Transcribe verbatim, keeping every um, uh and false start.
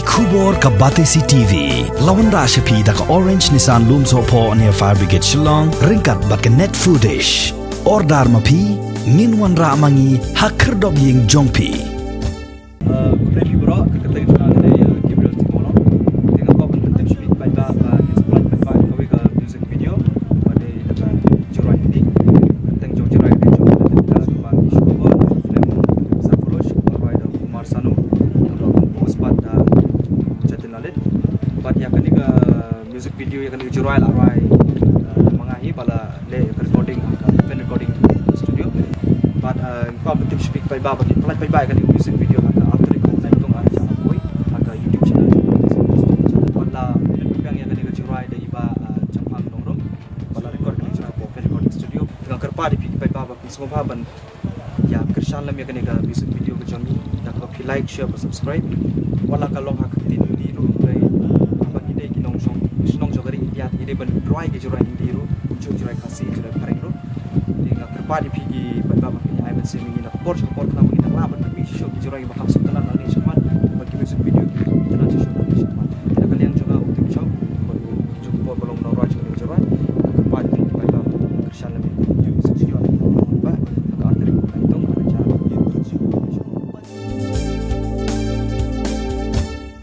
Khubor ka Batesi T V. La wanrah sha phi da ka Orange Nissan Lumsohphoh near Fire Brigade Shillong, ryngkat bad ka Net Foodish. Order ma phi, ngin wanrah ma ngi ha khyrdop ïing jong phi. Uh, khublei phi baroh, ka kyrteng jong nga dei, uh, Gabriel Timono. Te nga kwah ban pyntip sha phi paidbah, uh, ïa ka paidbah kawei ka music video ba dei da ka jingrwai Hindi. Kyrteng jong jingrwai ka dei jong ka ba ki shuwa ba film Sarfarosh ba rwai da Kumar Sanu, ba compose pat da Jatin Lalit. Bad ïa kane ka music video, ïa kane ka jingrwai la rwai, uh, ma nga hi ba la leh ïa ka recording ha ka Pen Recording Studio. Bad, uh, nga kwah ban tip sha phi paidbah ba kin peit paidbah ïa kane ka music video ha ka Altari Kong Nai Tong Ar Cha Apoi ha ka YouTube channel. Bad la pynbiang ïa kane ka jingrwai da i Bah, uh, Changphang Nongrum. Ba la record kane ka jingrwai hapoh Pen Recording Studio. Nga kyrpad ïa phi paidbah ba kin sngewbha ban ïa kyrshan lem ïa kane ka music video ka jong ngi da kaba phi like, share bad subscribe. Wat la ka long ha ka ktien Hindi ruh, hynrei haba ngi dei ki nongshong shnong jong ka ri India te ngi dei ban rwai ki jingrwai Hindi ruh, kumjuh jingrwai Khasi, jingrwai phareng ruh. Te nga kyrpad ïa phi ki paidbah ba phin ïa ai ban sngewthuh ïa ngi na ka por sha ka por khnang ba ngin nang lah ban pynmih shuh shuh ki jingrwai ba kham sngewtynnat nangne shakhmat.